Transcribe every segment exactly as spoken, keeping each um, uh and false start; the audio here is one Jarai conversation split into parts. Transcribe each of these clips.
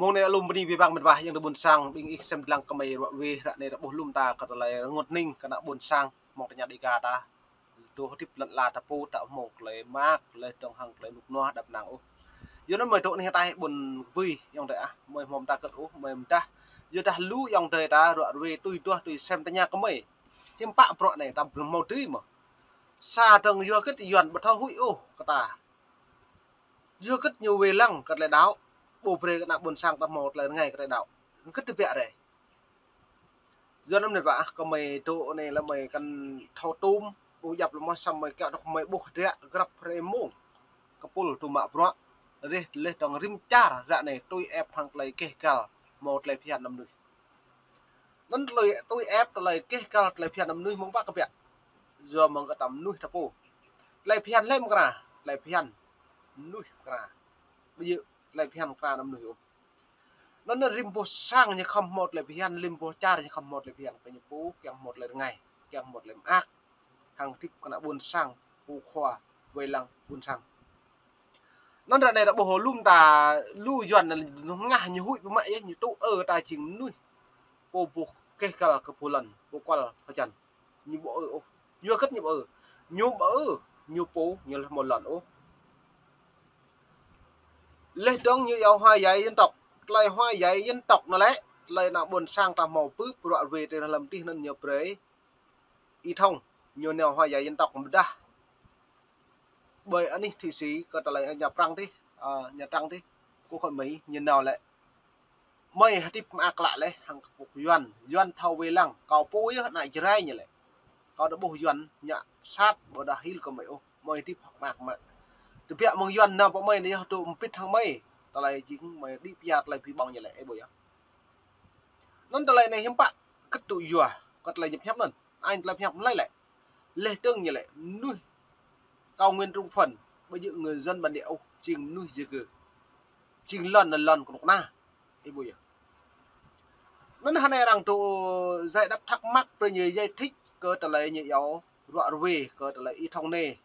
Mông anai alum bơni abih bang met wa, ayŏng adơi ƀuôn sang, ƀing ih sem lăng kơmơi ruă ruê, ră anai ră ƀuh lŏm ta kơ tơlơi rơngot hning kơ ană ƀuôn sang, mơ̆ng tơña Dega ta. Tŭ hơdip lŏn ala ta pô ta hmâo tơlơi mơak, laih dơ̆ng hăng tơlơi rơnŭk rơnua đăp năng ôh. Yua anŭn mơi tŭ anih ataih ƀôn bui, ayŏng adơi ah, mơi hmâo mơta kơ̆t ôh, mơi mơdah. Yua dah lu ayŏng adơi ta ruă ruê tui duah tui sem tơña kơmơi. Hiư̆m pă bruă anai ta ƀu hmâo tui mơ̆. Sa dơ̆ng yua hơget Yuan ƀu thâo huĭ ôh kơ ta. Yua hơget ñu wai lăng kơ tơlơi đaŏ, ƀu brơi kơ ană ƀuôn sang ta hmâo tơlơi rơngai kơ tơlơi đaŏ. Hơget tơbiă rai. Yua anŭn met wa ah, kơmơi tŭ anai lĕ mơi kăn thâo tŭm, ƀu djăp lĕ mơ̆, samơ̆ mơi kiăng dŏ kơmơi ƀuh hơdră grăp hrơi mông. Kơpul tŭ mă bruă, rih laih dơ̆ng rĭm čar ră anai tui ĕp hăng tơlơi keh găl, hmâo tơlơi phiăn ană mơnuih. Anŭn tơlơi tui ĕp tơlơi keh găl tơlơi phiăn ană mơnuih mơ̆ng pă kơ biă. Yua mơ̆ng kơ ta mơnuih ta pô. Tơlơi phiăn lĕ mơ̆ng kơna, tơlơi phiăn mơnuih mơ̆ng kơna. Ƀu djơ̆ tơlơi phiăn kơna ană mơnuih ôh. Anŭn rĭm boh sang ñu khŏm hmâo tơlơi phiăn, rĭm boh čar ñu khŏm hmâo tơlơi phiăn, kơ ñu pô kiăng hmâo tơlơi rơngai, kiăng hmâo tơlơi mơak. Hăng hơdip kơ ană ƀuôn sang, pô khua, wai lăng ƀuôn sang. Anŭn ră anai ră ƀuh lŏm ta lu Yuan anŭn hơngah ñu huĭ pơmă yơh, ñu tŭ ơ ta jing mơnuih. Pô ƀuh keh găl kơ pô lŏn, pô kual kơ jăn. Ñu ƀu ơ ôh. Yua hơget ñu ƀu ơ. Ñu ƀu ơ, ñu pô, ñu laih hmâo lŏn ôh. Laih dơ̆ng ñu iâu hòa giải dân tộc. Tơlơi hòa giải dân tộc anŭn lĕ, tơlơi ană ƀuôn sang ta hmâo bưp ruă ruê tơlơi lăm tih anŭn ñu brơi Y Thông, ñu nao hòa giải dân tộc mơdah. Ƀơi anih Thụy Sĩ kơ tơlơi Nha Trang tih, a, Nha Trang tih, Quốc hội Mỹ, ñu nao lĕ. Mơi hơdip mơak klă laih hăng kơ pô Yuan, Yuan thâo wai lăng, kâo pô yơh ană Jrai ñu lĕ. Kâo dŏ ƀuh Yuan ñu sat ƀôdah hil kơ mơi ôh, mơi hơdip hơ̆k mơak mă. Tơbiă mơ̆ng Yuan nao pơ mơi anai yơh dŏ mơbĭt hăng mơi. Tơlơi jing mơi đĭ pia tơlơi pi ƀơ̆ng ñu lĕ, ơ ƀuh yơh. Anŭn tơlơi anai hiư̆m pă kơ̆t tŭ yua, kơ tơlơi ñu pơhiăp anŭn. Ai tơlơi pơhiăp mơlai lĕ. Laih dơ̆ng ñu lĕ, mơnuih kâo Nguyễn Trung Phấn, ƀu djơ̆ người dân bản địa ôh, jing mơnuih di cư. Jing lŏn anŭn lŏn kơnuk kơna. Ơ ƀuh yơh. Anŭn hơnai arăng tŭ giải đáp thắc mắc brơi ñu giải thích kơ tơlơi ñu iâu ruă ruê kơ tơlơi Y Thông anai.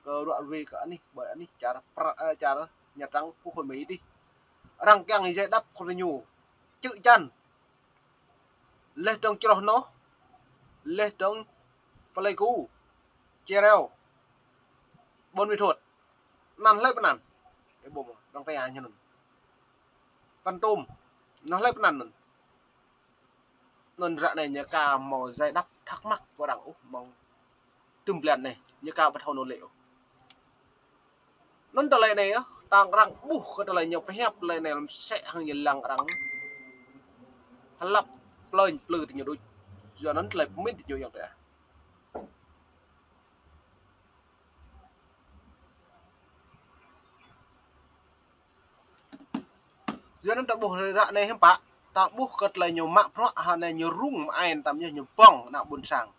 Kơ ruă ruê kơ anih, ƀơi anih čar Pra-, ơ, čar Nha Trang Quốc hội Mỹ tih. Arăng kiăng giải đáp kơ ñu. Čư̆ Čăn. Laih dơ̆ng Čroh Noh. Laih dơ̆ng Pleiku. Cheo Reo. Buôn Mê Thuột. Anŭn hlơi pơanăn. Ơ ƀuh mơ̆, arăng tơña ñu anŭn. Kon Tum. Anŭn hlơi pơanăn anŭn. Anŭn ră anai ñu aka hmâo giải đáp thắc mắc kơ arăng ôh mơ̆ng tơm blan anai, ñu aka ƀu thâo nao lĕ ôh. Anŭn tơlơi anai yơh, tơdang arăng ƀuh kơ tơlơi ñu pơhiăp tơlơi anai lăm sĕ hăng ñu lăng arăng hlăp plơi plư tơ ñu đôč. Yua anŭn tơlơi pơmĭn tơ ñu ayŏng adơi ah. Yua anŭn ta ƀuh ră anai hiư̆m pă, ta ƀuh kơ tơlơi ñu mă bruă hơnai ñu rŭng mơai tam yơh ñu ƀơ̆ng ană ƀuôn sang.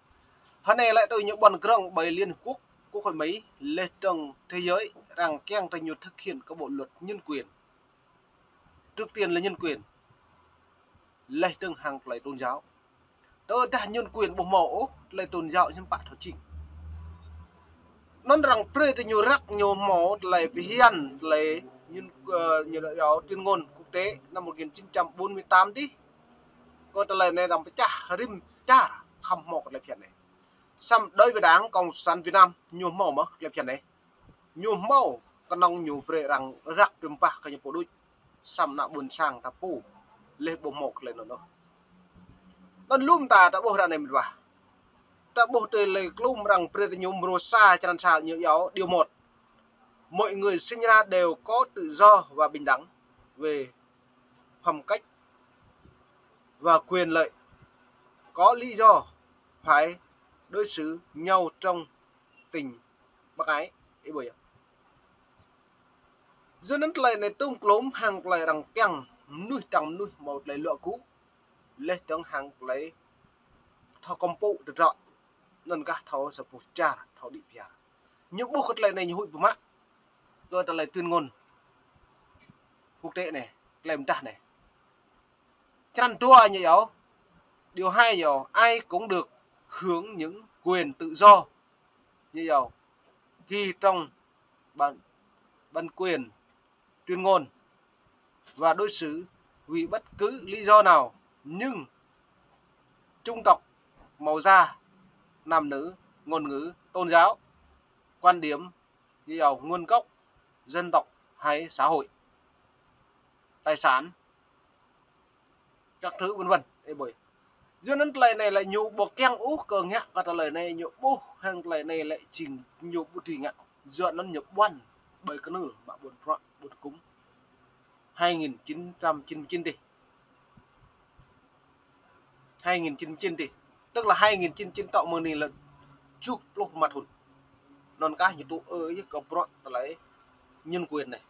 Hơnai lĕ tui ñu ƀuăn krong ƀơi Liên Hợp Quốc, Quốc hội Mỹ, laih dơ̆ng thế giới arăng kiăng tơ ñu thực hiện kơ bộ luật nhân quyền. Trước tiên là nhân quyền. Laih dơ̆ng hăng tơlơi tôn giáo. Tơdah nhân quyền ƀu hmâo ôh, tơlơi tôn giáo hiư̆m pă thâo jing. Anŭn arăng brơi tơ ñu răk ñu hmâo tơlơi phiăn, tơlơi nhân, ơ, ñu iâu tuyên ngôn quốc tế năm một nghìn chín trăm bốn mươi tám tih. Kơ tơlơi anai arăng pơčah rĭm čar khŏm hmâo kơ tơlơi phiăn anai. Samơ̆ đối với Đảng Cộng sản Việt Nam ñu hmâo mơ̆ tơlơi phiăn anai. Ñu hmâo kơnơ̆ng ñu brơi arăng răk rĭm pă kơ ñu pô đôč. Samơ̆ ană ƀuôn sang ta pô laih ƀu hmâo tơlơi anŭn ôh. Anŭn lŏm ta, ta ƀuh ră anai met wa. Ta ƀuh tơlơi klŭm arăng brơi tơ ñu mrô sa črăn sa ñu iâu điều một. Mọi người sinh ra đều có tự do và bình đẳng về phẩm cách và quyền lợi. Có lý do phải đối xử nhau trong tình bác ái. Ơ ƀuh yơh. Yua anŭn tơlơi anai tŭm klŭm hăng tơlơi arăng kiăng mơnuih dơ̆ng mơnuih hmâo tơlơi luă gŭ. Laih dơ̆ng hăng tơlơi thâo kơmpŭ tơdrŏ. Anŭn kah thâo sa boh čar, thâo đĭ piar. Ñu ƀuh kơ tơlơi anai ñu huĭ pơmă. Kơ tơlơi tuyên ngôn quốc tế anai, tơlơi mơdah anai. Črăn dua ñu iâu, điều hai iâu, ai cũng được hưởng những quyền tự do. Ñu iâu, ghi trong bản, bản quyền tuyên ngôn và đối xử vì bất cứ lý do nào, nhưng chủng tộc, màu da, nam nữ, ngôn ngữ, tôn giáo, quan điểm, giàu, nguồn gốc, dân tộc hay xã hội, tài sản, các thứ vân vân. Ê bơi. Yua anŭn tơlơi anai lĕ ñu ƀu kiăng ôh kơ ngă kơ tơlơi anai, ñu ƀuh hăng tơlơi anai lĕ jing ñu ƀu dưi ngă. Yua anŭn ñu ƀuăn ƀơi kơnưl mă ƀôn prăk ƀôn kŭm hai nghìn chín trăm chín mươi chín tih. Hai nghìn chín trăm chín mươi chín tih. Tức là hai nghìn chín trăm chín mươi chín tŏ mơ̆ng anai lĕ tơjuh pluh mă thŭn. Anŭn kah ñu tŭ ơi kơ prăk tơlơi nhân quyền anai.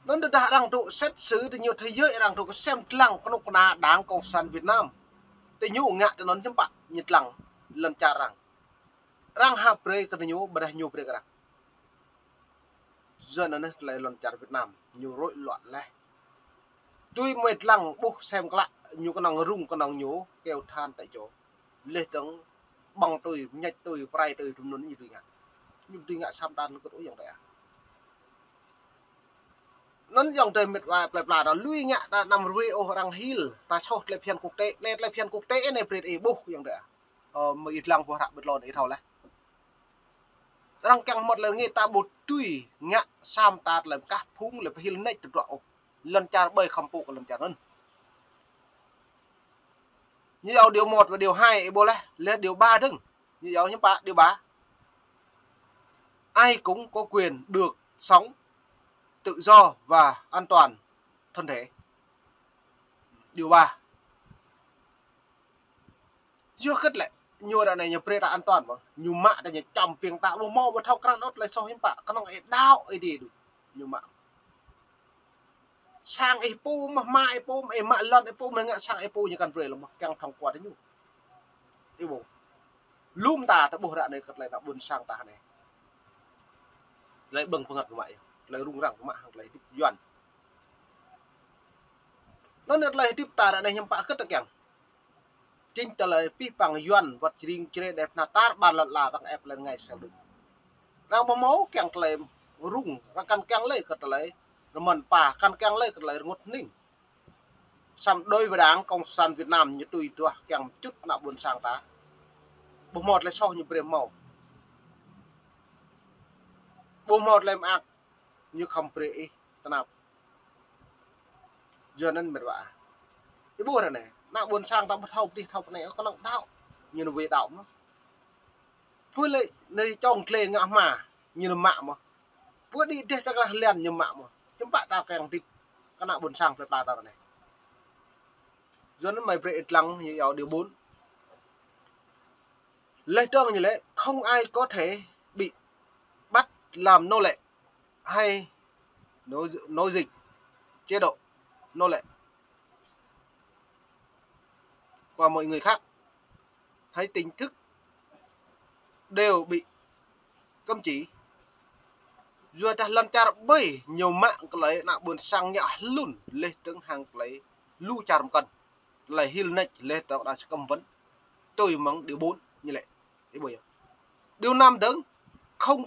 Anŭn tơdah arăng tŭ xét xử tơ ñu thế giới arăng tŭ kơ sem lăng kơnuk kơna Đảng Cộng sản Việt Nam. Tơ ñu ngă tơ anŭn hiư̆m pă ñu lăng lŏn čar arăng. Arăng hă brơi kơ tơ ñu, ƀôdah ñu brơi kơ arăng. Yua anŭn tơlơi lŏn čar Việt Nam ñu rối loạn laih. Tui mơ̆ lăng ƀuh sem klă ñu kơnơ̆ng rŭng kơnơ̆ng ñu kêu than tại chỗ. Laih dơ̆ng ƀơ̆ng tui, mơñĕč tui, prai tui, tui anŭn ñu dưi ngă. Ñu dưi ngă sam tan lơkŭt ôh ayŏng adơi ah. Anŭn ayŏng adơi mĕt wa plơi pla ta lui ngă ta anăm rui ôh arăng hil, ta soh tơlơi phiăn quốc tế, anai tơlơi phiăn quốc tế anai brơi ih ƀuh ayŏng adơi ah. Ơ, mơ̆ ih lăng ƀuh hră ƀơi tlôn ih thâo laih. Arăng kiăng hmâo tơlơi ngă ta ƀu dưi ngă sam ta tơlơi kah phung lĕ pơhil nĕč tơdruă ôh. Lŏn čar ƀơi khŏm pŭ kơ lŏn čar anŭn. Ñu yua điều một và điều hai ih ƀuh laih, laih điều ba dơ̆ng. Ñu yua hiư̆m pă điều ba. Ai cũng có quyền được sống tự do và an toàn thân thể. Điều ba. Yua hơget lĕ, ñu ră anai ñu brơi ta an toàn mơ̆. Ñu mă ta ñu čăm ƀing ta ƀu hmâo ƀu thâo krăn ôh tơlơi soh hiư̆m pă, kơnơ̆ng ih đaŏ ih đĭ đu. Ñu mă. Sang ih pô mơ̆, hmua ih pô mơ̆, ih mă lŏn ih pô mơ̆, ngă sang ih pô ñu kăn brơi lơ̆m mơ̆, kiăng thông qua tơ ñu. Ih ƀuh. Lŏm ta tơ ƀuh ră anai kơ tơlơi ană ƀôn sang ta anai. Tơlơi ƀơ̆ng pơngăt kơ mă yơh. Tơlơi rŭng răng kơ mă hăng tơlơi hơdip Yuan. Anŭn tơlơi hơdip ta ră anai hiư̆m pă hơget ta kiăng. Chính tơlơi pih păng Yuan wơ̆t jring jre đe pơnă tar ƀan lŏn ala arăng ĕp lĕ ngai sel đuč. Arăng ƀu hmâo kiăng tơlơi rŭng, arăng kăn kiăng lĕ kơ tơlơi rơmơn pa, kăn kiăng lĕ kơ tơlơi rơngot hning. Samơ̆ đối với Đảng Cộng sản Việt Nam ñu tui duah kiăng pơčŭt ană ƀôn sang ta. Ƀu hmâo tơlơi soh ñu brơi hmâo. Ƀu hmâo tơlơi mơak ñu khŏm brơi ih tơnap. Yua anŭn mĕt wa. Ih ƀuh ră anai, ană ƀôn sang ta ƀu thâo pơdih thâo pơnai, kơnơ̆ng đaŏ. Ñu nao wai đaŏ mơ̆. Pô lĕ anai čong tlê ngă hmua, ñu nao mă mơ̆. Pô đĭ dêh ta krah lian ñu mă mơ̆. Hiư̆m pă ta kiăng hơdip kơ ană ƀôn sang plơi pla ta ră anai. Yua anŭn mơ̆ brơi ih lăng ñu yua điều bốn. Laih dơ̆ng ñu lĕ, không ai có thể bị bắt làm nô lệ hay nô, nô dịch, chế độ nô lệ qua mọi người khác hay tỉnh thức đều bị cấm chỉ. Yua dah lŏn čar ƀơi ñu mă tơlơi ană ƀôn sang ngă hlŭn laih dơ̆ng hăng tơlơi lu čar mơkăn. Tơlơi hil nĕč laih dơ̆ng đa sơkăm wơ̆n. Tui mơ̆ng điều bốn ñu lĕ. Ih ƀuh yơh. Điều năm dơ̆ng, không,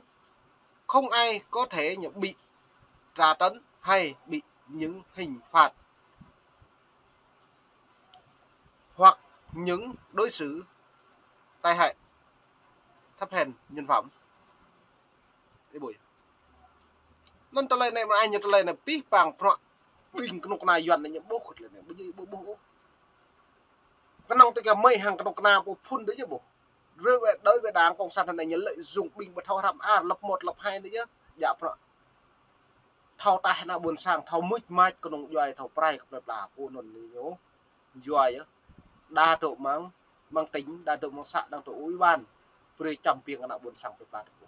không ai có thể bị tra tấn hay bị những hình phạt hoặc những đối xử tai hại, thấp hèn nhân phẩm. Ih ƀuh yơh. Anŭn tơlơi anai mơ̆ ai ñu tơlơi anai pih păng prăk ƀing kơnuk kơna Yuan anai ñu ƀuh tơlơi anai ƀu djơ̆ ƀu ƀuh ôh. Kơnơ̆ng tơ kơ mơi hăng kơnuk kơna pô phun đơi ñu ƀuh. Đối với, đối với Đảng Cộng sản anai ñu lợi dụng ƀing ƀu thâo hrăm ar lăp một lăp hai anai yơh. Djă prăk. Thâo taih ană ƀôn sang, thâo mưč mač kơnung djuai, thâo prai kơ plơi pla pô anŭn anai ñu. Djuai yơh. Đa dŏ mơ̆ng, mơ̆ng tỉnh, đa dŏ mơ̆ng xã, đa dŏ ủy ban. Brơi čăm ƀing ană ƀôn sang plơi pla tơ pô.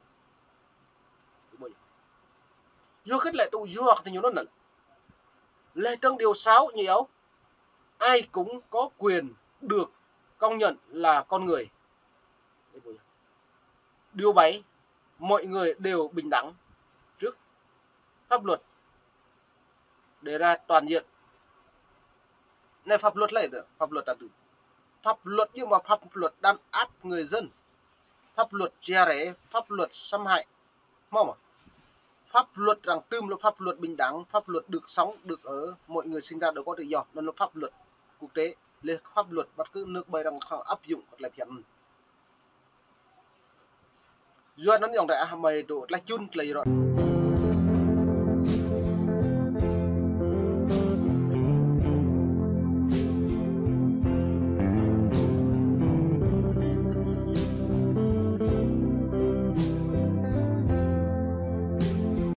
Yua hơget lĕ tŭ yua kơ tơ ñu anŭn lĕ. Laih dơ̆ng điều sáu ñu yua, ai cũng có quyền được công nhận là con người. Điều bảy, mọi người đều bình đẳng trước pháp luật đề ra toàn diện. Anai pháp luật lĕ, pháp luật ta tŭ. Pháp luật ñu mơ̆ pháp luật đàn áp người dân. Pháp luật chia rẽ, pháp luật xâm hại. Hmâo mơ̆? pháp luật arăng tơm lĕ pháp luật bình đẳng, pháp luật được sống, được ở, mọi người sinh ra đều có tự do. Anŭn lĕ pháp luật quốc tế, lĕ pháp luật bất cứ nước ƀơi arăng khăng áp dụng kơ tơlơi phiăn. Yua anŭn ayŏng adơi ah, mơi dŏ tlaih čun tơlơi rŏ.